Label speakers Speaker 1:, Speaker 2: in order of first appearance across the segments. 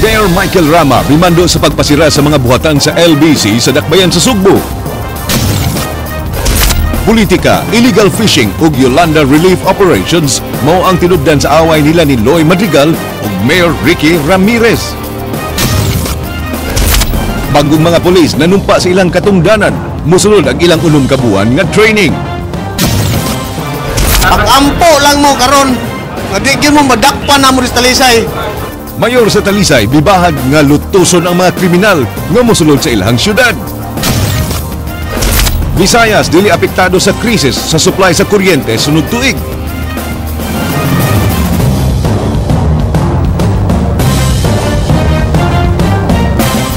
Speaker 1: Mayor Michael Rama mimando sa pagpasira sa mga buhatan sa LBC sa Dakbayan sa Sugbo. Politika, illegal fishing ug Yolanda Relief Operations mao ang tinubdan sa away nila ni Loy Madrigal ug Mayor Ricky Ramirez. Bagong mga pulis nanumpa sa ilang katungdanan, musulod ang ilang 6 ka buwan nga training.
Speaker 2: Pag-ampo lang mo karon, nga di gyud mo madakpan na mo sa Talisay.
Speaker 1: Mayor sa Talisay bibahag nga lutuson ang mga kriminal nga mosulod sa ilang syudad. Visayas dili apektado sa krisis sa supply sa kuryente sunod tuig.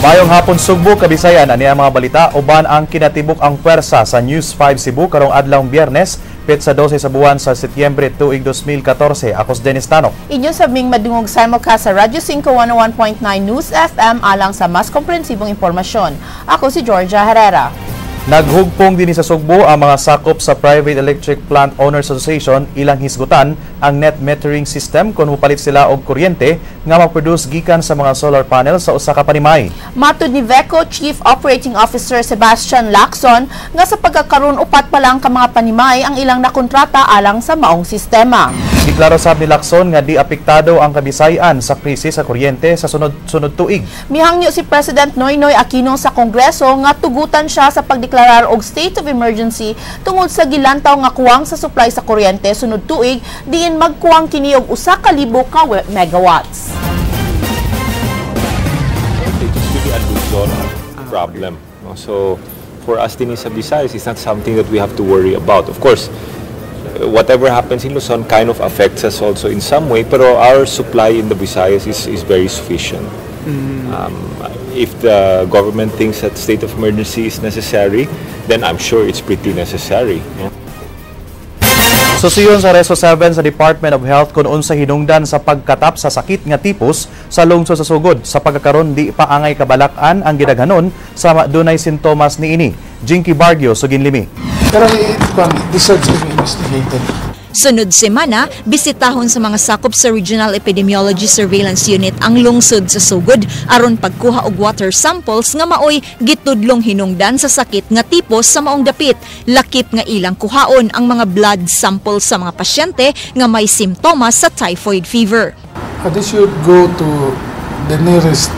Speaker 3: Mayong hapon Sugbo, Kabisayan, ani ang mga balita uban ang kinatibuk ang pwersa sa News 5 Cebu karong adlawng Biyernes, petsa 12 sa buwan sa Setyembre tuig 2014. Ako si Dennis Tanok.
Speaker 4: Inyo sabing madungog simulcast sa Radyo 5 101.9 News FM alang sa mas komprehensibong impormasyon. Ako si Georgia Herrera.
Speaker 3: Naghugpong din sa Sugbo ang mga sakop sa Private Electric Plant Owners Association ilang hisgutan ang net metering system kung mupalit sila og kuryente nga ma-produce gikan sa mga solar panel sa usa ka panimay.
Speaker 4: Matud ni VECO Chief Operating Officer Sebastian Lacson nga sa pagkakaroon 4 pa lang ka mga panimay ang ilang nakontrata alang sa maong sistema.
Speaker 3: Giklaro sab ni Lacson nga di apektado ang Kabisayan sa krisis sa kuryente sa sunod-sunod tuig.
Speaker 4: Mihangyo si President Noynoy Aquino sa Kongreso nga tugutan siya sa pagdeklarar og state of emergency tungod sa gilantaw nga kuwang sa supply sa kuryente sunod tuig diin magkuwang kini og 1,000 ka megawatts.
Speaker 5: It's really a Luzon problem. No? So for us din sa Visayas, it's not something that we have to worry about. Of course, whatever happens in Luzon kind of affects us also in some way, pero our supply in the Visayas is very sufficient. If the government thinks that state of emergency is necessary, then I'm sure it's pretty necessary. No?
Speaker 3: Susiyon sa Reso 7 sa Department of Health kung unsa hinungdan sa pagkatap sa sakit nga tipos sa lungsod sa Sugod. Sa pagkakaron di pa angay kabalak-an ang gidaghanon sa dunay sintomas niini. Jinky Bargio, Suginlimi.
Speaker 6: Pero it deserves to be investigated.
Speaker 7: Sunod semana, bisitahon sa mga sakop sa Regional Epidemiology Surveillance Unit ang lungsod sa Sugod aron pagkuha og water samples nga maoy gitudlong hinungdan sa sakit nga tipos sa maong dapit. Lakip nga ilang kuhaon ang mga blood samples sa mga pasyente nga may simptomas sa typhoid fever.
Speaker 6: They should go to the nearest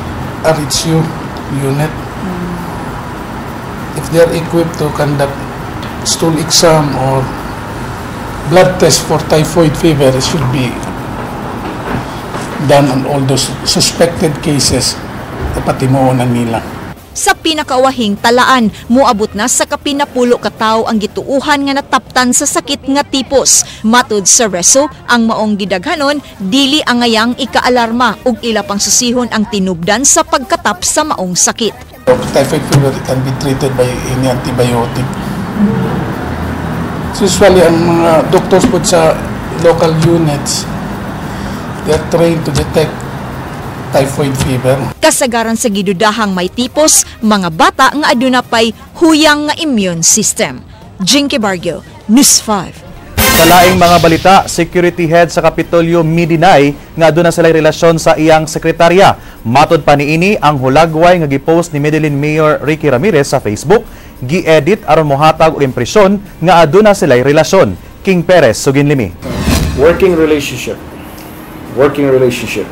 Speaker 6: RHU unit. If they are equipped to conduct stool exam or blood test for typhoid fever, it should be done on all those suspected cases. Dapat timuonan nila.
Speaker 7: Sa pinakawahing talaan, muabot na sa kapinapulo ka tawo ang gituuhan nga nataptan sa sakit nga tipos. Matud sa Reso, ang maong gidaghanon dili angayang ikaalarma ug ila pang susihon ang tinubdan sa pagkatap sa maong sakit.
Speaker 6: Typhoid fever can be treated by any antibiotic. So usually, ang mga doctors po sa local units, they are trained to detect typhoid fever.
Speaker 7: Kasagaran sa gidudahang may tipos, mga bata nga aduna pay huyang nga immune system. Jinky Bargio, News 5.
Speaker 3: Sa laing mga balita, security head sa Kapitolyo midinay nga aduna sila'y relasyon sa iyang sekretarya. Matod pa niini ang hulagway nga gipost ni Medellin Mayor Ricky Ramirez sa Facebook, gi-edit aron mohatag og impresyon nga aduna sila'y relasyon. King Perez, Suginlimi.
Speaker 8: Working relationship. Working relationship.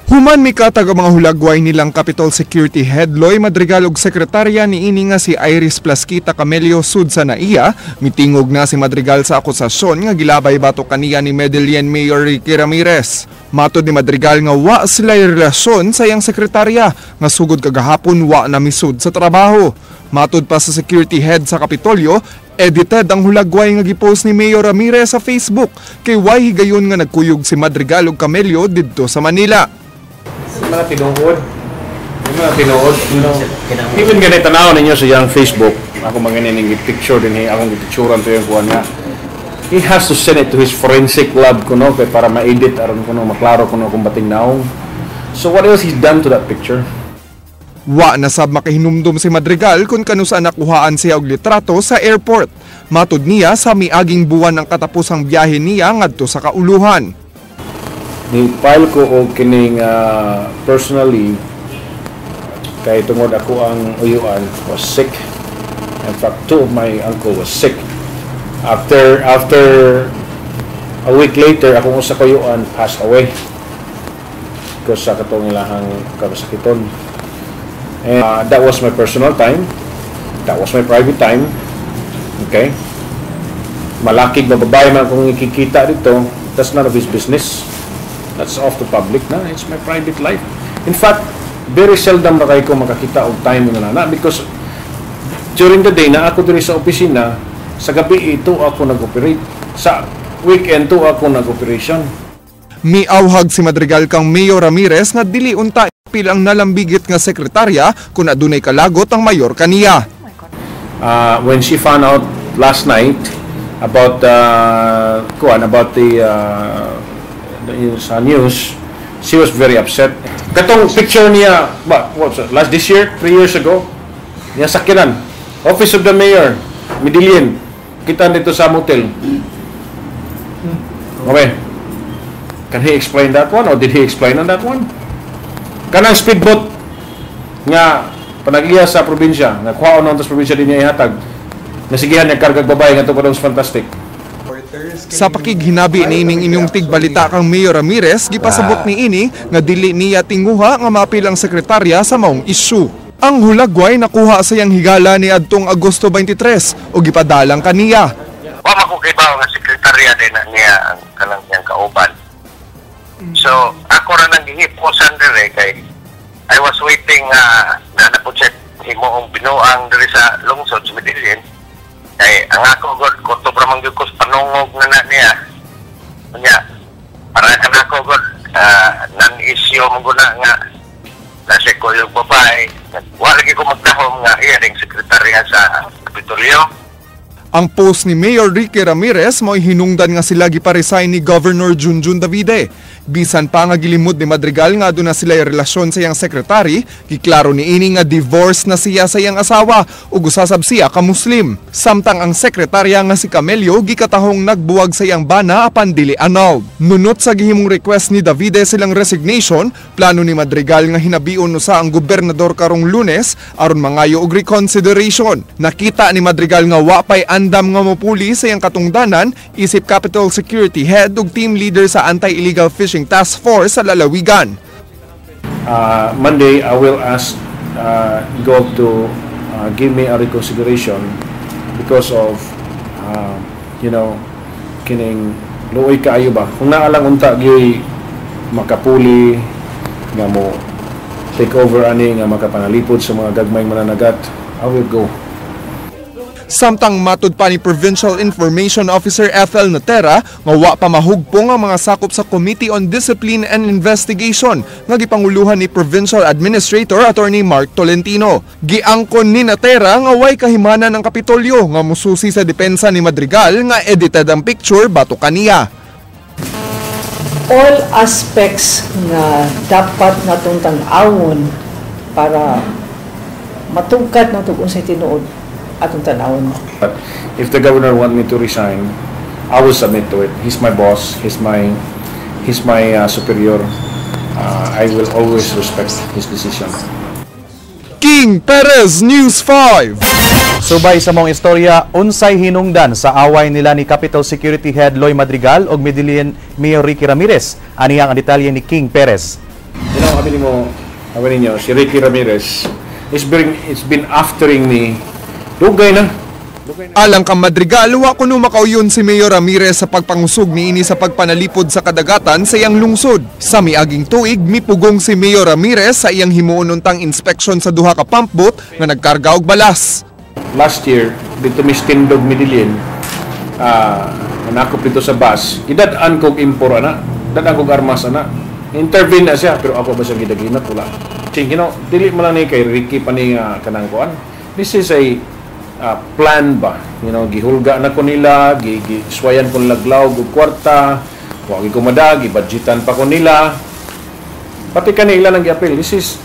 Speaker 9: Human mikatag ang mga hulagway nilang Capitol Security Head Loy Madrigal ug sekretarya niini nga si Iris Plasquita Camelio sud sa naiya, mitingog na si Madrigal sa akusasyon nga gilabay bato kaniya ni Medellin Mayor Ricky Ramirez. Matod ni Madrigal nga wa sila relasyon sa iyang sekretarya nga sugod kagahapon wa na misud sa trabaho. Matod pa sa security head sa Kapitolyo, edited ang hulagway nga gipost ni Mayor Ramirez sa Facebook kay way higayon nga nagkuyog si Madrigal ug Camelio didto sa Manila.
Speaker 8: Mga tinuod. Yung mga tinuod. You know, even ganit tanaw ninyo sa iyang Facebook, ako mga picture din, akong gipicturan to yung kuwan nga. He has to send it to his forensic lab kuno kay para ma-edit aron kuno maklaro kuno kung bating naong. So what else he's done to that picture?
Speaker 9: Wa na sab makahinumdum si Madrigal kung kanusa nakuhaan siya og litrato sa airport. Matud niya sa miaging buwan ang katapusang biyahe niya ngadto sa kauluhan.
Speaker 8: Ni file ko og kining personal leave kay tungod ako ang uyuan was sick. In fact, two of my uncle was sick. After a week later, akong usa ka uyuan passed away because sa katong ilahang kasakiton. And that was my personal time. That was my private time. Okay? Malakig ba babae man akong ikikita dito, that's none of his business. That's off the public na. It's my private life. In fact, very seldom ra kay ko makakita og time nga na because during the day na ako diri sa opisina, sa gabi ito ako nag-operate. Sa weekend to ako nag-operation.
Speaker 9: Miawhag si Madrigal kang Mayor Ramirez nga dili unta ipil ang nalambigit nga sekretarya kung adunay kalagot ang mayor kaniya.
Speaker 8: When she found out last night about kuan, about the sa news, she was very upset. Katong picture niya, ba, what's it, last this year, 3 years ago, niya sakyanan. Office of the Mayor, Medellin. Kita dito sa motel. Okay. Can he explain that one or did he explain on that one? Kanang speedboat nga panagiya sa probinsya, nga kuhaon sa probinsya din niya ihatag. Nasigihan niya kargag babae nga pa fantastic.
Speaker 9: Sa pakighinabi niining inyong tigbalita kang Mayor Ramirez, gipasabot ni ini nga dili niya tinguha nga maapil ang sekretarya sa maong issue. Ang hulagway nakuha sa iyang higala ni adtong Agosto 23 o gipadalang kaniya.
Speaker 10: Wa man ko kibaw nga sekretarya din na niya ang kanang iyang kauban. So, ako ra nang gihiposan dire kay I was waiting na napud siya himuong binuang diri sa lungsod sa Medellin. Kay ang ako god kutob ra man gyud ko sa panungog na na niya. Unya para kanako god nan-issue mo guna nga nasa ko yung babae. Wa lagi ko magdahom nga iya ring sekretarya sa Kapitolyo.
Speaker 9: Ang post ni Mayor Ricky Ramirez mo'y hinungdan nga sila giparesign ni Governor Junjun Davide. Bisan pa nga gilimod ni Madrigal nga aduna sila relasyon sa iyang sekretary, giklaro ni ini nga divorce na siya sa iyang asawa ug usasab siya ka Muslim. Samtang ang sekretarya nga si Camelio gikatahong nagbuwag sa iyang bana apan dili annulled. Nunot sa gihimong request ni Davide silang resignation, plano ni Madrigal nga hinabion usa ang gobernador karong Lunes aron mangayo og reconsideration. Nakita ni Madrigal nga wa pay andam nga mopuli sa iyang katungdanan isip Capitol Security Head ug team leader sa Anti-Illegal Fishing Task Force sa lalawigan.
Speaker 8: Monday, I will ask God to give me a reconsideration because of, kining luoy kaayo ba? Kung naalang unta gyud makapuli nga mo take over ani nga makapanalipod sa mga gagmayng mananagat, I will go.
Speaker 9: Samtang matud pa ni Provincial Information Officer Ethel Notera nga wa pa mahugpong ang mga sakop sa Committee on Discipline and Investigation nga gipanguluhan ni Provincial Administrator Attorney Mark Tolentino. Giangkon ni Notera nga way kahimanan ng Kapitolyo nga mususi sa depensa ni Madrigal nga edited ang picture batok kaniya.
Speaker 11: All aspects nga dapat natong tan-awon para matungkat nato kung unsay tinuod atong tan-awon.
Speaker 8: But if the governor want me to resign, I will submit to it. He's my boss. He's my superior. I will always respect his decision.
Speaker 9: King Perez, News 5.
Speaker 3: Subay sa maong istorya, unsay hinungdan sa away nila ni Capitol Security Head Loy Madrigal ug Medellin Mayor Ricky Ramirez? Aniya ang detalye ni King Perez.
Speaker 8: Sabi ninyo, si Ricky Ramirez, it's been aftering me. Dugay na.
Speaker 9: Alang kang Madrigal, wa kuno makauyon si Mayor Ramirez sa pagpangusog niini sa pagpanalipod sa kadagatan sa iyang lungsod. Sa miaging tuig, mipugong si Mayor Ramirez sa iyang himuon untang inspection sa duha ka pump boat nga nagkarga og balas.
Speaker 8: Last year, dito mis Tindog, Medellin, nanakop dito sa bus, gidad-an kog impor ana, dad-an kog armas ana. Intervene na siya, pero ako ba siya gidaginot? Wala. Ching, dili man lang ni kay Ricky pa ni kanang kuan. This is a plan ba? Gihulga na ko nila, gi, gi swayan ko nila glawg og kwarta, wa gi kumada, gibudgetan pa ko nila. Pati kanila nang giapil. This is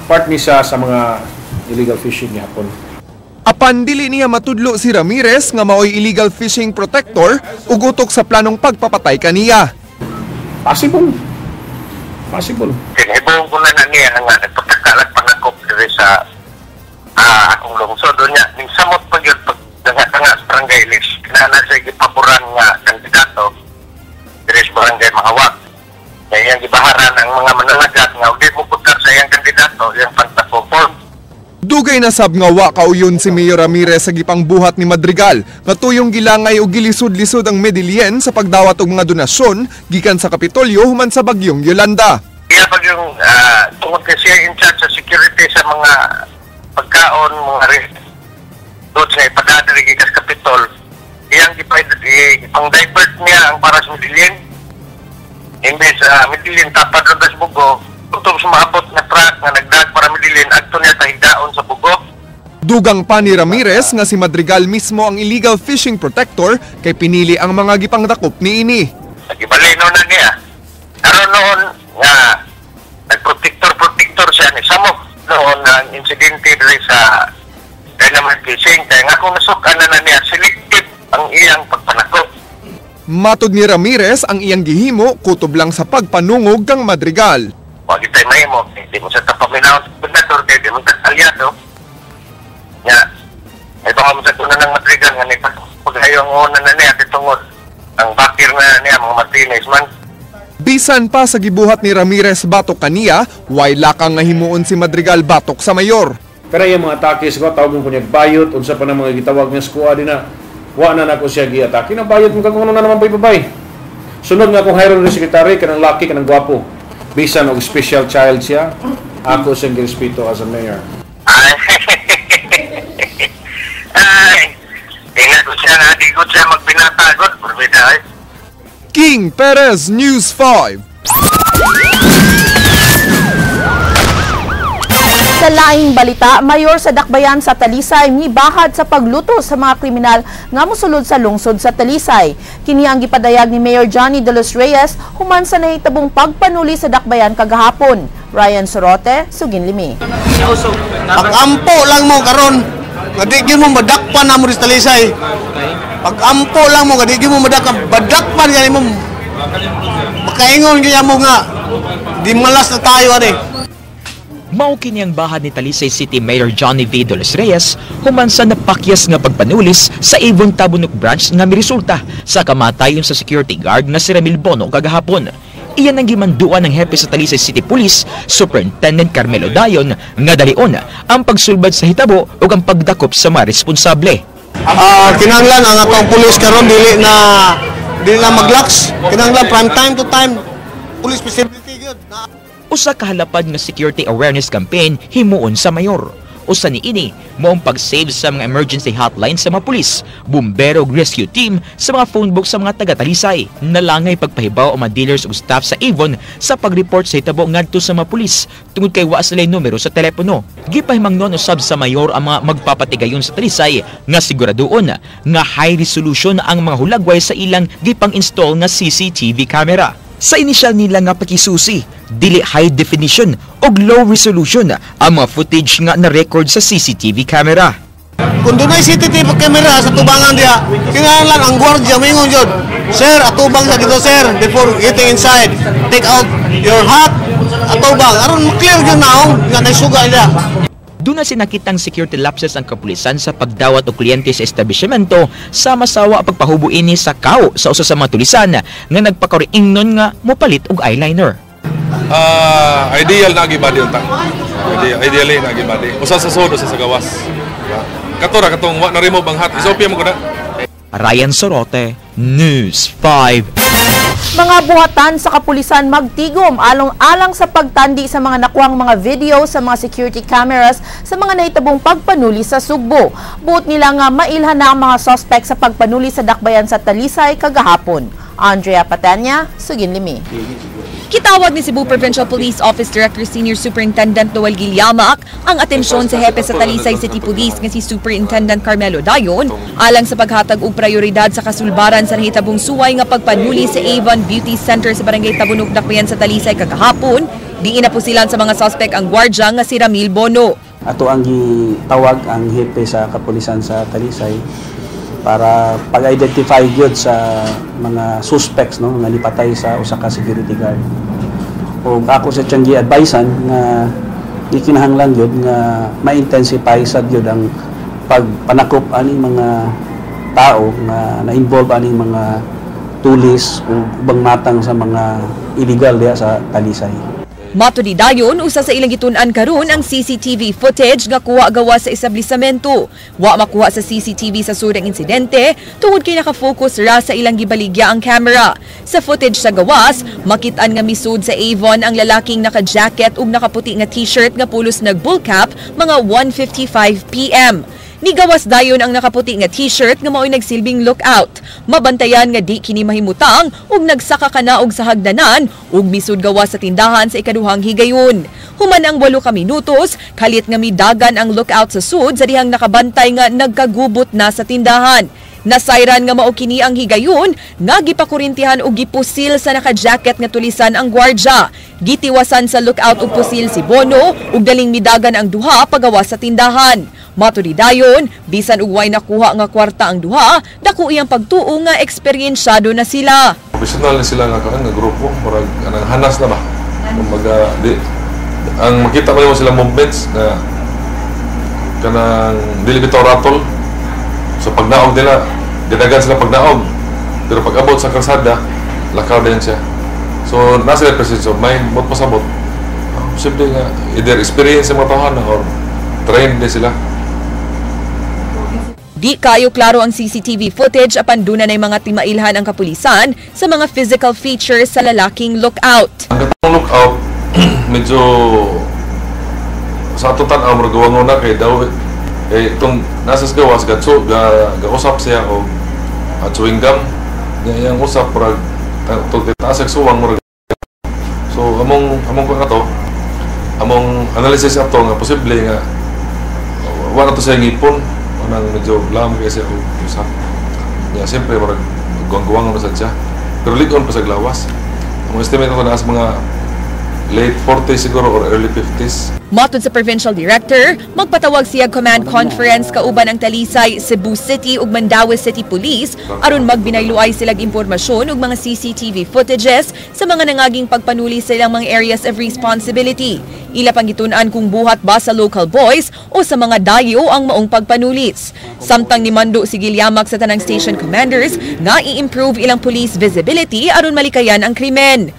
Speaker 8: part ni sa mga illegal fishing gihapon.
Speaker 9: Apan dili niya matudlo si Ramirez nga maoy illegal fishing protector ug utok sa planong pagpapatay kaniya.
Speaker 8: Possible. Possible.
Speaker 10: Kinahibong ko na niya nga nagpatakalag panakop diri sa akong lungsod niya. Ning samot pag yun pag danga-danga sa barangay list. Kinahanglan siya gipaboran nga kandidato diri sa barangay Mahawag. Kaya iyang gibaharan ang mga mananagat nga di mo putar sa iyang kandidato, iyang pagtapo-form.
Speaker 9: Dugay na sab nga wa kauyon si Mayor Ramirez sa gipangbuhat ni Madrigal nga tuyong gilangay og gilisod-lisod ang Medellin sa pagdawat og mga donasyon gikan sa Kapitolyo human sa bagyong Yolanda.
Speaker 10: Iya pag yung tungod kay siya in charge sa security sa mga pagkaon, mga doon sa ipadadali gikas Kapitol, iyang ipang-divert niya ang para sa Medellin. Imbes Medellin tapad ron sa Bugo, utong sumabot na truck nga nagdag para Medellin, adto niya tahidaon sa Bugo.
Speaker 9: Dugang pa ni Ramirez nga si Madrigal mismo ang illegal fishing protector kay pinili ang mga gipangdakop niini.
Speaker 10: Nagibalino na niya. Karon noon nga nagprotector siya ni samok noon ang insidente diri sa dynamite fishing kaya nga kung nasukan na niya selective ang iyang pagpanakop.
Speaker 9: Matod ni Ramirez ang iyang gihimo kutob lang sa pagpanungog kang Madrigal.
Speaker 10: Wag itay mahimo, di mo sa tapaminaw sa gobernador kay di mo sa alyado. Nga ay baka mo sa tuna ng Madrigal nga ni pagayong una na niya tungod ang bakir na niya mga Martinez man.
Speaker 9: Bisan pa sa gibuhat ni Ramirez batok kaniya, way lakang nga himuon si Madrigal batok sa mayor.
Speaker 8: Pero yung mga atake sa tawag mo kunyag bayot, unsa pa ng mga gitawag niya sa din na, wa na nako siya giatake. Na bayot mo kung ano na naman babay. Sunod nga akong hiron ni sekretary, kanang laki, kanang gwapo. Bisan og special child siya, ako siyang girespeto as a mayor.
Speaker 10: Ay, tingnan ko siya na, di ko siya magpinatagot.
Speaker 9: King Perez, News 5.
Speaker 4: Sa laing balita, mayor sa Dakbayan sa Talisay mibahad sa pagluto sa mga kriminal nga mosulod sa lungsod sa Talisay. Kini ang gipadayag ni Mayor Johnny de los Reyes human sa nahitabong pagpanuli sa Dakbayan kagahapon. Ryan Sorote, Suginlimi.
Speaker 2: Pag-ampo lang mo karon, nga di gyud mo madakpan na mo sa Talisay. Pag-ampo lang mo, nga di gyud mo madakpan, badakpan gani mo. Makaingon gyud mo nga di malas na tayo ani.
Speaker 12: Mao kini ang bahad ni Talisay City Mayor Johnny V. de los Reyes human sa napakyas nga pagpanulis sa Avon Tabunok branch nga miresulta sa kamatayon sa security guard nga si Ramil Bono kagahapon. Iyan ang gimanduan ng hepe sa Talisay City Police, Superintendent Carmelo Dayon, nga dalion ang pagsulbad sa hitabo ug ang pagdakop sa mga responsable.
Speaker 2: Kinahanglan ang atong pulis karon dili na maglax. Kinahanglan from time to time police visibility gyud.
Speaker 12: Usa ka halapad nga security awareness campaign himuon sa mayor. Usa niini mao ang pag-save sa mga emergency hotline sa mga pulis, bumbero ug rescue team sa mga phone book sa mga taga-Talisay. Nalangay pagpahibaw ang mga dealers ug staff sa Avon sa pag-report sa hitabo ngadto sa mga pulis tungod kay wa sila'y numero sa telepono. Gipahimangnon usab sa mayor ang mga magpapatigayon sa Talisay nga siguraduon nga high resolution ang mga hulagway sa ilang gipang-install nga CCTV camera. Sa inisyal nila nga pakisusi, dili high definition og low resolution ang mga footage nga na-record sa CCTV camera.
Speaker 2: Kung dunay CCTV camera sa tubangan diha, kinahanglan ang gwardiya moingon jud, "Sir, atubang sa dito sir, before getting inside, take out your hat, atubang." Aron clear gyud naong nga naisuga nila.
Speaker 12: Doon na sinakitang security lapses ang kapulisan sa pagdawat og kliyente sa establishmento sa masawa pagpahubo ini sa kao sa usa sa mga tulisan nga nagpakoriingnon nga mopalit og eyeliner.
Speaker 13: Ideal na gibody unta. Ideally na gibody. Usa sa sod, usa sa gawas. Diba? Kato ra katong wa na remove ang hat. Isopya mo ko na.
Speaker 12: Ryan Sorote, News 5.
Speaker 4: Mga buhatan sa kapulisan magtigom along-alang sa pagtandi sa mga nakuhang mga video sa mga security cameras sa mga nahitabong pagpanuli sa Sugbo. Buot nila nga mailhan na ang mga suspect sa pagpanuli sa Dakbayan sa Talisay kagahapon. Andrea Patanya, Suginlimi.
Speaker 14: Kitawag ni Cebu Provincial Police Office Director Senior Superintendent Noel Guillamac ang atensyon sa hepe sa Talisay City Police nga si Superintendent Carmelo Dayon alang sa paghatag og prioridad sa kasulbaran sa nahitabong suway nga pagpanuli sa Avon Beauty Center sa Barangay Tabunok, Dakbayan sa Talisay kagahapon. Diin na pusilan sa mga suspect ang gwardya nga si Ramil Bono.
Speaker 15: Ato ang gitawag ang hepe sa kapulisan sa Talisay para pag-identify gyud sa mga suspects, no, nga nipatay sa usa ka security guard. O ako sa siyang gi-advisean nga gikinahanglan gyud nga ma-intensify sad gyud ang pagpanakop aning mga tao nga na-involve aning mga tulis o ubang matang sa mga illegal diha sa Talisay.
Speaker 14: Matud ni Dayon, usa sa ilang gitun-an karon ang CCTV footage nga kuha gawa sa establishmento. Wa makuha sa CCTV sa surang insidente tungod kay naka-focus ra sa ilang gibaligya ang camera. Sa footage sa gawas, makit-an nga misud sa Avon ang lalaking naka-jacket ug nakaputi nga t-shirt nga pulos nag bull cap mga 1:55 PM. Nigawas dayon ang nakaputi nga t-shirt nga mao'y nagsilbing lookout. Mabantayan nga di kini mahimutang ug nagsaka kana og sa hagdanan ug misud gawas sa tindahan sa ikaduhang higayon. Human ang 8 ka minutos, kalit nga midagan ang lookout sa sud sa dihang nakabantay nga nagkagubot na sa tindahan. Nasayran nga mao kini ang higayon nga gipakurintihan og gipusil sa naka-jacket nga tulisan ang gwardya. Gitiwasan sa lookout og pusil si Bono ug daling midagan ang duha pagawas sa tindahan. Matud ni Dayon, bisan og way nakuha nga kwarta ang duha, dako iyang pagtuo nga eksperyensyado na sila.
Speaker 13: Professional na sila nga kaan nga grupo, murag anang hanas na ba. Kumbaga di ang makita mo sila movements na kanang dili bitaw ratol. So pagnaog nila, dinagan sila pagnaog. Pero pag abot sa kalsada, lakaw din siya. So nasa sila presence of mind, bot pasabot. Posible nga either experience sa mga tawhana or trained din sila.
Speaker 14: Di kayo klaro ang CCTV footage apan duna nay mga timailhan ang kapulisan sa mga physical features sa lalaking lookout.
Speaker 13: Ang katong lookout medyo sa ato tan-aw murag gawangon na kay daw eh itong nasa sa gawas gatso ga gausap siya og chewing gum niya iyang usap murag tug taas og suwang murag. So among kuan ato, among analysis ato nga posible nga wala to siya ngipon anang medyo lam kay siya og usap niya, siyempre murag guwang-guwang na sad siya pero lig-on pa sa glawas. Among estimate ato naa sa mga late 40s siguro or early 50s.
Speaker 14: Matod sa provincial director, magpatawag siya command conference kauban ang Talisay, Cebu City ug Mandaue City Police aron magbinayluay silag impormasyon ug mga CCTV footages sa mga nangaging pagpanuli sa ilang mga areas of responsibility. Ila pang gitun-an kung buhat ba sa local boys o sa mga dayo ang maong pagpanulis. Samtang nimando si Gilyamak sa tanang station commanders nga i-improve ilang police visibility aron malikayan ang krimen.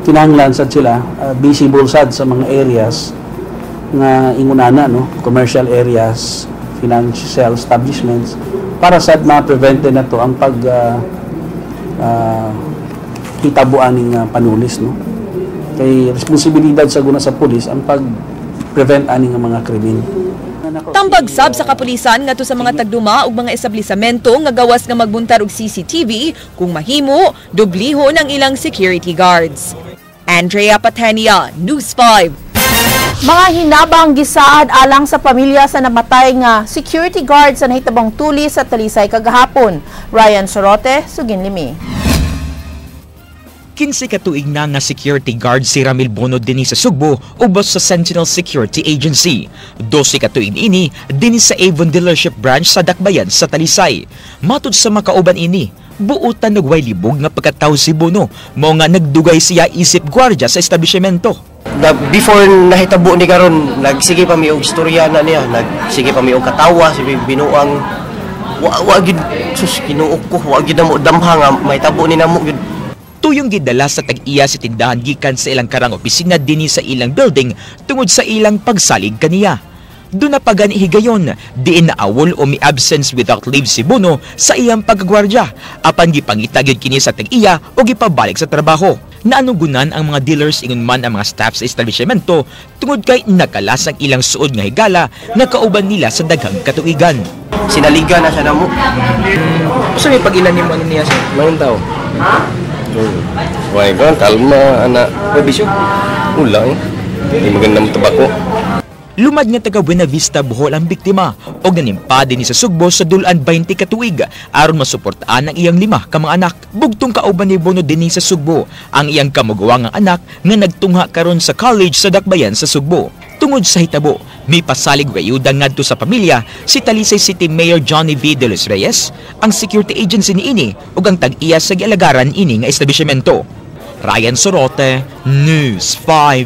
Speaker 15: Kinahanglan sad sila visible sad sa mga areas nga ingunana, no, commercial areas, financial establishments, para sad ma-prevent din nato ang pag hitabuan ning panulis, no, kay responsibilidad sa guna sa pulis ang pag-prevent ani nga mga krimen.
Speaker 14: Tambag sab sa kapulisan ngadto sa mga tagduma ug mga establisamento nga gawas nga magbuntar og CCTV, kung mahimo, doblihon ang ilang security guards. Andrea Patenia, News 5.
Speaker 4: Mga hinabang gisaad alang sa pamilya sa namatay nga security guard sa nahitabong tuli sa Talisay kagahapon. Ryan Sorote, Suginlimi.
Speaker 12: 15 ka tuig na nga security guard si Ramil Bono dinhi sa Sugbo ubos sa Sentinel Security Agency. 12 ka tuig ini dinhi sa Avon Dealership Branch sa Dakbayan sa Talisay. Matud sa makauban ini, buotan og way libog nga pagkatawo si Bono, mao nga nagdugay siya isip gwardiya sa establishmento.
Speaker 16: Before nahitabo ni karon, nagsige pa mi og istorya na niya, nagsige pa mi og katawa, sige binuang wa gid, sus Ginoo ko, wa gid namo damha nga mahitabo ni namo gid.
Speaker 12: Tuyong gidala sa tag-iya sa tindahan gikan sa ilang karang opisina dinhi sa ilang building tungod sa ilang pagsalig kaniya. Doon na pagani higayon, diin naawol o mi absence without leave si Bono sa iyang pagkagwardya, apan gipangita gyud kini sa tag-iya o gipabalik sa trabaho. Naanugunan ang mga dealers ingon man ang mga staff sa establishmento tungod kay nakalas ang ilang suod nga higala nga kauban nila sa daghang katuigan.
Speaker 16: Sinaligan na siya namo.
Speaker 17: Usa may pag-ilan nimo ano niya siya? Mayroon tao.
Speaker 18: Why ba? Kalma, anak.
Speaker 17: May bisyo?
Speaker 18: Wala eh. Hindi magandang tabako.
Speaker 12: Lumad nga taga Buena Vista, Bohol ang biktima og nanimpa dinhi sa Sugbo sa dulan 20 ka tuig aron masuportaan ang iyang 5 ka mga anak. Bugtong kauban ni Bono dinhi sa Sugbo ang iyang kamugawangang anak nga nagtungha karon sa college sa Dakbayan sa Sugbo. Tungod sa hitabo, may pasalig og ayuda ngadto sa pamilya si Talisay City Mayor Johnny V. De Los Reyes, ang security agency niini ug ang tag-iya sa gialagaran ini nga establishmento. Ryan Sorote, News 5.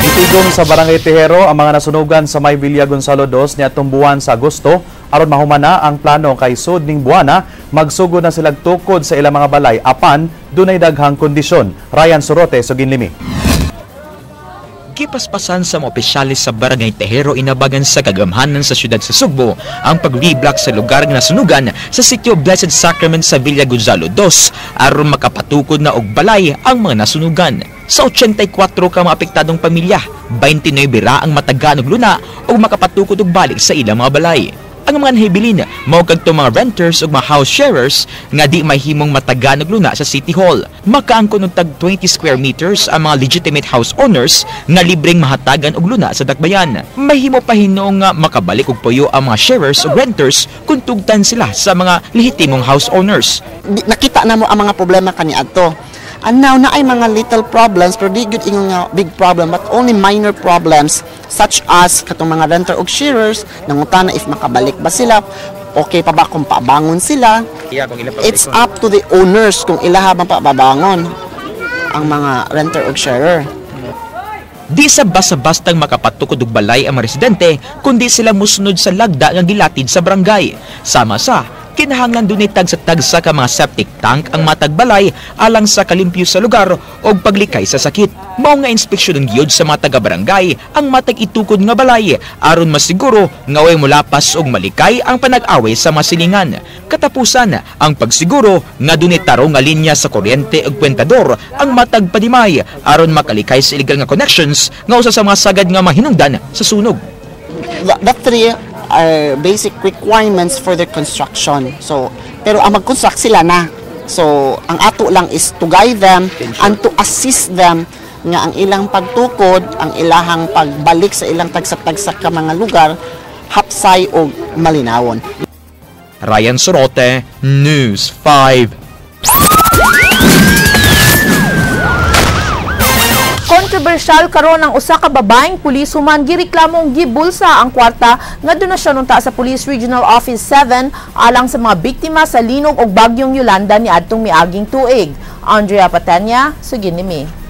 Speaker 3: Itigom sa Barangay Tejero ang mga nasunugan sa May Villa Gonzalo II niadtong buwan sa Agosto aron mahumana ang plano kay sud ning buwana magsugod na silag tukod sa ilang mga balay apan dunay daghang kondisyon. Ryan Sorote, Suginlimi.
Speaker 12: Gipaspasan sa mga opisyalis sa Barangay Tejero inabagan sa kagamhanan sa siyudad sa Sugbo ang pag-reblock sa lugar nga nasunugan sa sitio Blessed Sacrament sa Villa Gonzalo II aron makapatukod na og balay ang mga nasunugan. Sa 84 ka mga apektadong pamilya, 29 ra ang matagaan og luna ug makapatukod og balik sa ilang mga balay. Ang mga nahibilin mao kadto mga renters ug mga house sharers nga di mahimong matagaan og luna sa City Hall. Makaangkon og tag 20 square meters ang mga legitimate house owners nga libreng mahatagan og luna sa dakbayan. Mahimo pa hinuong nga makabalik og puyo ang mga sharers ug renters kung tugtan sila sa mga lehitimong house owners.
Speaker 19: Nakita na mo ang mga problema kaniadto. And now na ay mga little problems pero di gyud ingon nga big problem but only minor problems such as katong mga renter og sharers nangutana if makabalik ba sila, okay pa ba kung pabangon sila. It's up to the owners kung ilaha bang pababangon ang mga renter og sharer.
Speaker 12: Di sa basta-bastang makapatukod og balay ang mga residente kundi sila musunod sa lagda nga gilatid sa barangay. Sama sa kinahanglan dunay tagsa-tagsa ka mga septic tank ang matagbalay alang sa kalimpyo sa lugar o paglikay sa sakit. Mao nga inspeksyon gyud sa mga taga-barangay ang matag itukod nga balay aron masiguro nga way mulapas og malikay ang panag-away sa mga silingan. Katapusan ang pagsiguro nga dunay tarong nga linya sa kuryente ug kwentador ang matag padimay aron makalikay sa illegal nga connections nga usa sa mga sagad nga mahinungdan sa sunog.
Speaker 19: The three are basic requirements for their construction. So, pero ang mag-construct sila na. So, ang ato lang is to guide them and to assist them nga ang ilang pagtukod, ang ilahang pagbalik sa ilang tagsa-tagsa ka mga lugar, hapsay o malinawon.
Speaker 12: Ryan Sorote, News 5.
Speaker 4: Kontrobersyal karon ang usa ka babaeng pulis human gireklamong gibulsa ang kwarta nga donasyon unta sa Police Regional Office 7 alang sa mga biktima sa linog og bagyong Yolanda niadtong miaging tuig. Andrea Patanya, Suginimi.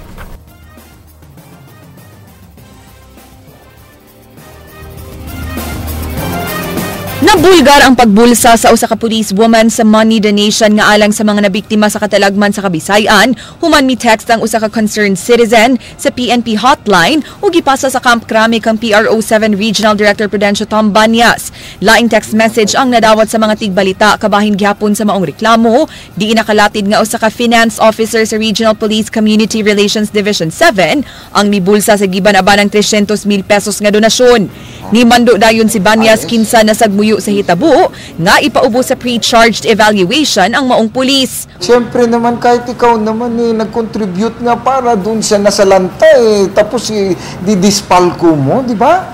Speaker 14: Nabulgar ang pagbulsa sa usa ka police woman sa money donation nga alang sa mga nabiktima sa katalagman sa Kabisayan. Human mi text ang usa ka concerned citizen sa PNP hotline ug gipasa sa Camp Crame kang PRO7 Regional Director Prudencio Tom Banyas. Laing text message ang nadawat sa mga tigbalita kabahin gihapon sa maong reklamo. Di nakalatid nga usa ka finance officer sa Regional Police Community Relations Division 7 ang mibulsa sa giban-abanang 300,000 pesos nga donasyon. Nimando dayon si Banyas kinsa nasagmuyo sa hitabo nga ipaubo sa pre-charged evaluation ang maong pulis.
Speaker 20: Siyempre naman kahit ikaw naman eh, nag-contribute nga para dun siya nasalanta eh, tapos eh, didispalko mo, di ba?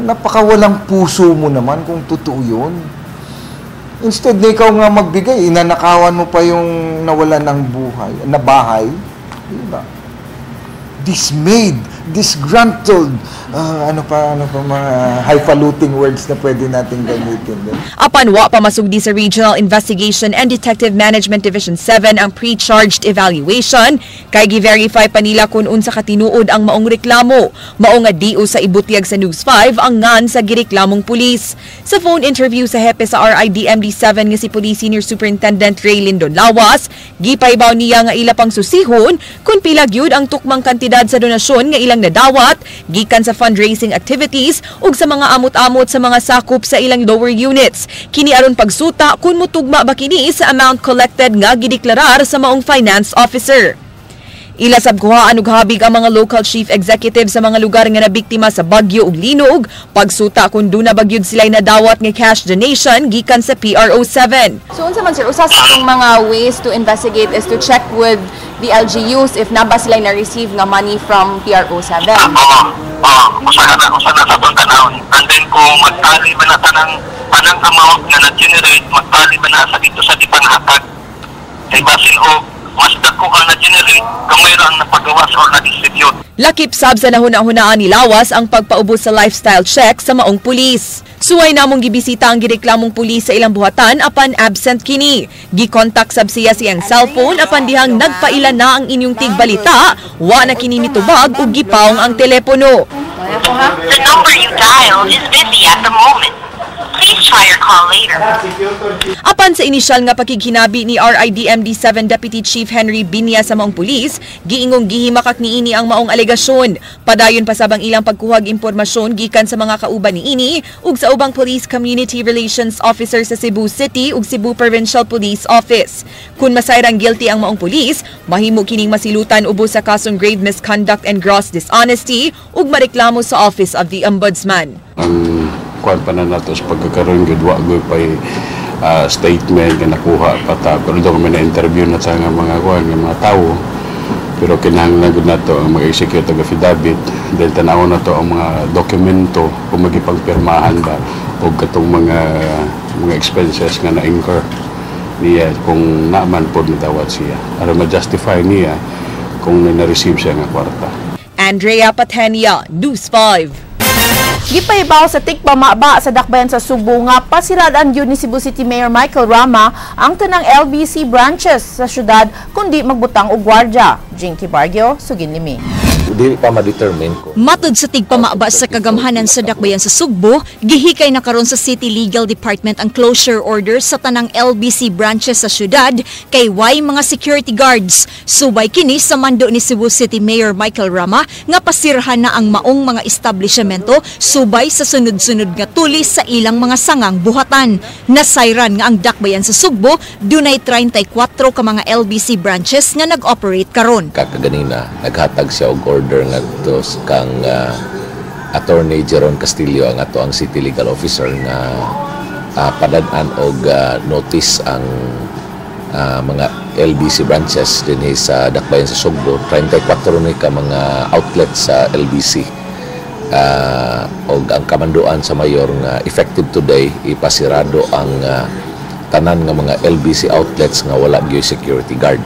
Speaker 20: Napakawalang puso mo naman kung totoo yun. Instead na ikaw nga magbigay, inanakawan mo pa yung nawala ng buhay, na bahay, di ba? Dismayed, disgruntled, ano pa mga highfalutin words na pwede natin gamitin.
Speaker 14: Apan wa pa masugdi sa Regional Investigation and Detective Management Division 7 ang pre-charged evaluation kay gi-verify pa nila kung unsa katinuod ang maong reklamo. Mao nga di sa ibutyag sa News 5 ang ngan sa gireklamong pulis. Sa phone interview sa hepe sa RIDMD 7 nga si Police Senior Superintendent Ray Lindon Lawas, gipaibaw niya nga ila pang susihon kung pila gyud ang tukmang kantidad sa donasyon nga ilang nadawat gikan sa fundraising activities ug sa mga amot-amot sa mga sakop sa ilang lower units. Kini aron pagsuta kung mutugma ba kini sa amount collected nga gideklarar sa maong finance officer. Ila sab kuhaan og habig ang mga local chief executive sa mga lugar nga nabiktima sa bagyo ug linog pagsuta kung duna bagyod sila'y nadawat nga cash donation gikan sa PRO7.
Speaker 21: So unsa man sir, usa sa atong mga ways to investigate is to check with the LGUs if na ba sila na-receive nga money from PRO7.
Speaker 10: Usa na sa atong tanawon. And then kung magtali ba na tanang amount nga na-generate, magtali ba na sa dito sa di panghatag. Kay basin og mas dako ang na-generate, kamay ra ang napagawas or na-distribute.
Speaker 14: Lakip sab sa nahuna-hunaan ni Lawas ang pagpaubos sa lifestyle check sa maong pulis. Suway namong gibisita ang gireklamong pulis sa ilang buhatan apan absent kini. Gikontak sab siya siyang cellphone apan dihang nagpaila na ang inyong tigbalita, wa na kini mitubag ug gipaong ang telepono.
Speaker 1: The number you dialed is busy at the moment. Please try your call later.
Speaker 14: Apan sa inisyal nga pakighinabi ni RIDMD 7 Deputy Chief Henry Binya sa maong pulis, giingong gihimakak niini ang maong alegasyon. Padayon pa sab ang ilang pagkuhag impormasyon gikan sa mga kauban niini ug sa ubang Police Community Relations Officer sa Cebu City ug Cebu Provincial Police Office. Kung masayrang guilty ang maong pulis, mahimo kining masilutan ubos sa kasong grave misconduct and gross dishonesty ug mareklamo sa Office of the Ombudsman.
Speaker 8: Ang kuan pa na nato sa pagkakaroon gud wa gyud pay statement nga nakuha pa ta, pero daw kami na-interview na ta nga mga kuan nga mga tawo, pero kinahanglan gud nato ang mag-execute og affidavit dahil tan-awon na to ang mga dokumento kung magipagpirmahan ba og katong mga expenses nga na-incur niya kung naaman pod nadawat siya aron ma-justify niya kung na-receive siya nga kwarta.
Speaker 14: Andrea Patenia, News 5.
Speaker 4: Gipahibaw sa tigpamaba sa dakbayan sa Sugbo nga pasiradan gyud ni Cebu City Mayor Michael Rama ang tanang LBC branches sa syudad kundi magbutang og gwardya. Jinky Bargio, sugin limi.
Speaker 22: Dili pa ma-determine ko.
Speaker 7: Matod sa tigpamaba sa kagamhanan sa dakbayan sa Sugbo, gihikay na karon sa City Legal Department ang closure order sa tanang LBC branches sa syudad kay way mga security guards. Subay kini sa mando ni Cebu City Mayor Michael Rama nga pasirhan na ang maong mga establishmento subay sa sunod-sunod nga tulis sa ilang mga sangang buhatan. Nasayran nga ang dakbayan sa Sugbo dunay 34 ka mga LBC branches nga nag-operate karon.
Speaker 22: Kakaganina naghatag siya og order ngadto kang Attorney Jeron Castillo ang ato ang City Legal Officer nga padad-an og notice ang mga LBC branches dinhi sa dakbayan sa Sugbo. 34 ni ka mga outlets sa LBC. Og ang kamanduan sa mayor nga effective today ipasirado ang tanan nga mga LBC outlets nga wala gyud security guard.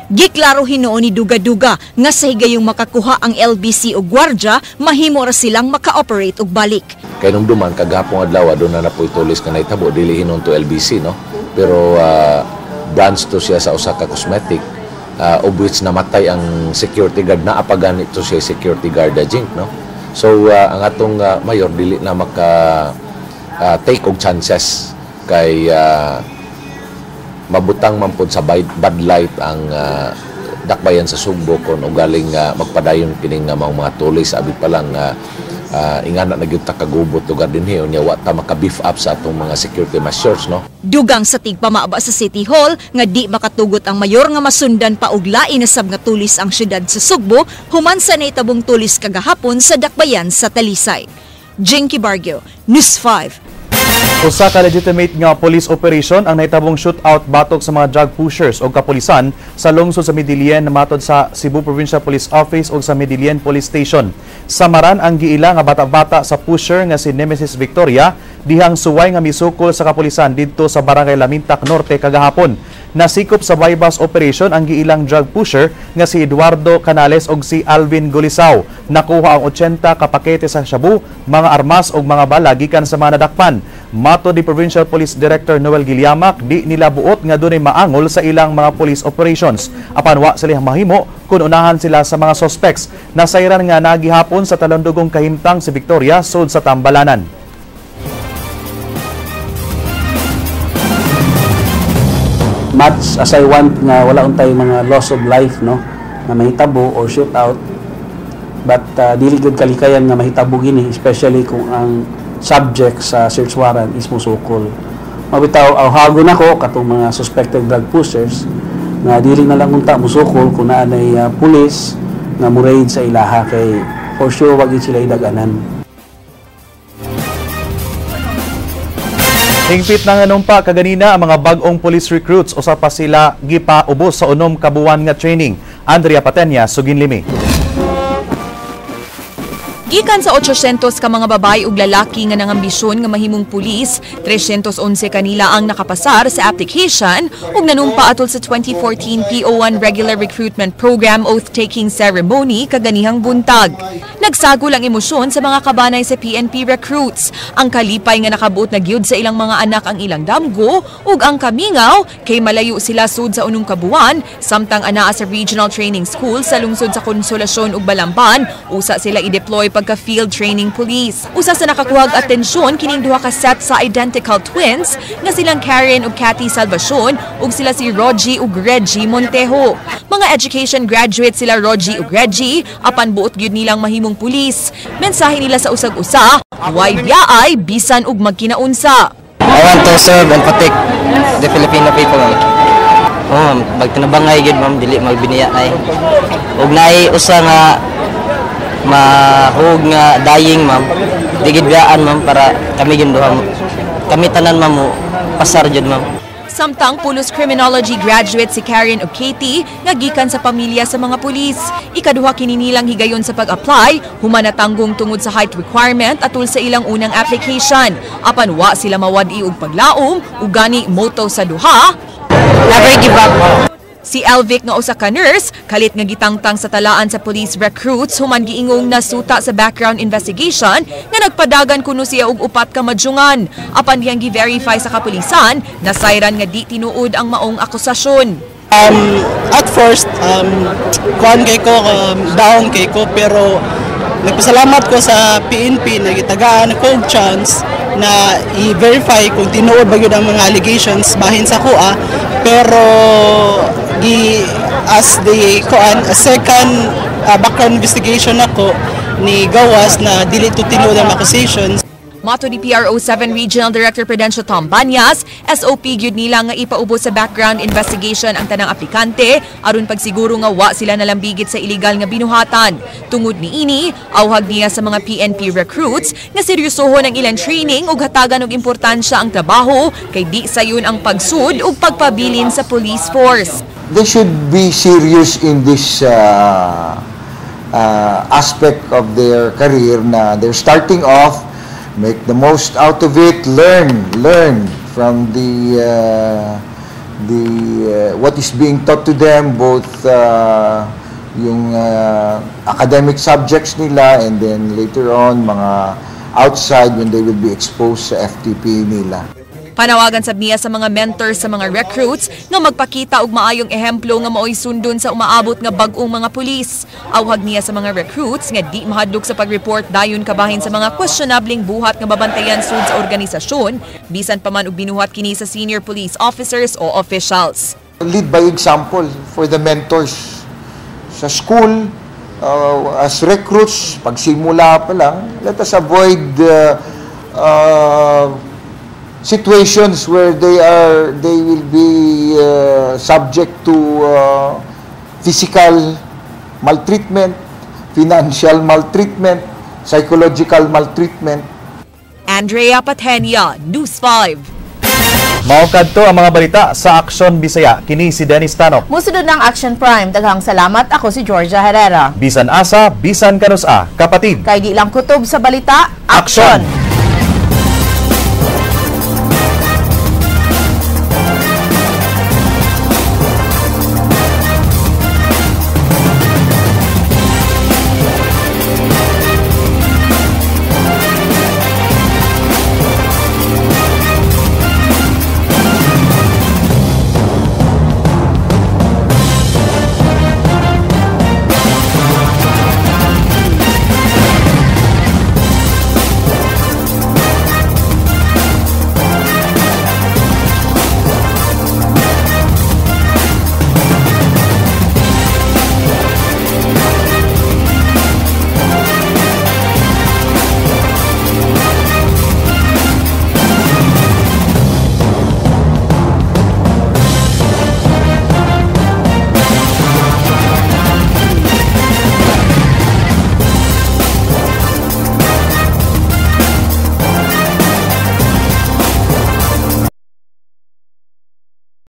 Speaker 7: Giklaro hinuon ni Duga-Duga nga sa higayong makakuha ang LBC og gwardya, mahimo ra silang maka-operate og balik.
Speaker 22: Kay nung duman kagahapon adlaw doon na napoy tulis nga nahitabo dili hinon to LBC, no, pero branch to siya sa usa ka cosmetic, of which namatay ang security guard, naa pa gani to siya security guard jink, no. So ang atong mayor dili na maka take og chances kay mabutang man pod sa bad light ang dakbayan sa Sugbo kon ugaling magpadayon kining mga tulis abi pa lang ingana na gyud ta kagubot lugar dinhi unya wa ta maka beef up sa atong mga security measures, no.
Speaker 7: Dugang sa tigpamaba sa City Hall nga di makatugot ang mayor nga masundan pa og lain na sab nga tulis ang syudad sa Sugbo human sa nahitabong tulis kagahapon sa dakbayan sa Talisay. Jinky Bargio, News 5.
Speaker 3: Usa ka legitimate nga police operation ang nahitabong shootout batok sa mga drug pushers o kapulisan sa lungsod sa Medellin matod sa Cebu Provincial Police Office o sa Medellin Police Station. Samaran ang giila nga bata-bata sa pusher nga si Nemesis Victoria dihang suway nga misukol sa kapulisan didto sa Barangay Lamintak Norte kagahapon. Nasikop sa bypass operation ang giilang drug pusher nga si Eduardo Canales og si Alvin Gulisao. Nakuha ang 80 ka pakete sa shabu, mga armas og mga bala gikan sa mga nadakpan. Mato di Provincial Police Director Noel Giliamac, di nila buot nga dunay maangol sa ilang mga police operations. Apan wa sila mahimo kun unahan sila sa mga suspects. Nasayran nga nagihapon sa talondugong kahimtang si Victoria sud sa Tambalanan.
Speaker 15: Much as I want nga wala untay mga loss of life, no, na mahitabo or shoot out, but dili gyud kalikayan nga mahitabo gini, especially kung ang subject sa search warrant is musukol. Mabitaw awhagon nako katong mga suspected drug pushers nga dili na lang unta musukol kung naa nay pulis nga mo raid sa ilaha kay for sure wag sila idaganan.
Speaker 3: Hingpit na nga kaganina ang mga bag-ong police recruits usa pa sila gipaubos sa 6 ka buwan nga training. Andrea Patenya, Suginlimi.
Speaker 14: Gikan sa 800 ka mga babae ug lalaki nga nangambisyon nga mahimong pulis, 311 kanila ang nakapasar sa application ug nanumpa atol sa 2014 PO1 Regular Recruitment Program oath-taking ceremony kaganihang buntag. Nagsagol ang emosyon sa mga kabanay sa PNP recruits. Ang kalipay nga nakabuot na gyud sa ilang mga anak ang ilang damgo ug ang kamingaw kay malayo sila sud sa unong kabuan, samtang anaa sa Regional Training School sa lungsod sa Konsolasyon ug Balamban, usa sila i-deploy pagka field training police. Usa sa nakakuhag atensyon kining duha ka set sa identical twins nga silang Karen ug Cathy Salvacion ug sila si Rogie ug Reggie Montejo. Mga education graduate sila Rogie ug Reggie, apan buot gyud nilang mahimong pulis. Mensahe nila sa usag-usa, way biyaay bisan ug magkinaunsa.
Speaker 5: I want to serve and protect the Filipino people, ma'am. Oh, ma'am, magtinabangay gyud, ma'am, dili magbiniya ay. Ug naay usa nga mahug nga dying, ma'am. Di gid biyaan, ma'am, para kami gyud duha. Kami tanan, ma'am, mo pasar jud, ma'am.
Speaker 14: Samtang pulos criminology graduate si Karen ug Katie nga gikan sa pamilya sa mga pulis. Ikaduha kini nilang higayon sa pag-apply, human natanggong tungod sa height requirement atul sa ilang unang application. Apan wa sila mawad-i og paglaom ug gani motto sa duha,
Speaker 5: "Never give up."
Speaker 14: Si Elvic nga usa ka nurse, kalit nga gitangtang sa talaan sa police recruits human giingong nasuta sa background investigation nga nagpadagan kuno siya og upat ka madyungan. Apan dihang gi-verify sa kapulisan, nasayran nga di tinuod ang maong akusasyon.
Speaker 6: At first, kuan kay ko, down kay ko, pero nagpasalamat ko sa PNP na gitagaan ko og chance na i-verify kung tinuod ba gyud ang mga allegations bahin sa akoa, pero gi as the kuan a second background investigation nako ni gawas na dili to tinuod ang accusations.
Speaker 14: Mato ni PRO 7 Regional Director Prudencio Tom Banyas, SOP gyud nila nga ipaubos sa background investigation ang tanang aplikante aron pagsiguro nga wa sila nalambigit sa illegal nga binuhatan. Tungod niini, awhag niya sa mga PNP recruits nga seryosohon ang ilang training ug hatagan og importansya ang trabaho kay di sayon ang pagsud ug pagpabilin sa police force.
Speaker 20: They should be serious in this aspect of their career na they're starting off, make the most out of it, learn from the what is being taught to them, both yung academic subjects nila and then later on mga outside when they will be exposed sa FTP nila.
Speaker 14: Panawagan sab niya sa mga mentors sa mga recruits nga magpakita og maayong ehemplo nga maoy sundon sa umaabot nga bag-ong mga pulis. Awhag niya sa mga recruits nga di mahadlok sa pag-report dayon kabahin sa mga questionableng buhat nga babantayan sud sa organisasyon, bisan pa man og binuhat kini sa senior police officers o officials.
Speaker 20: Lead by example for the mentors sa school, as recruits, pagsimula pa lang, let us avoid situations where they will be subject to physical maltreatment, financial maltreatment, psychological maltreatment.
Speaker 14: Andrea Patenia, News 5.
Speaker 3: Mao kadto ang mga balita sa Aksyon Bisaya. Kini si Dennis Tanok.
Speaker 4: Musunod ng Action Prime. Daghang salamat. Ako si Georgia Herrera.
Speaker 3: Bisan asa, bisan kanus-a, kapatid.
Speaker 4: Kay di lang kutob sa balita,
Speaker 3: Action!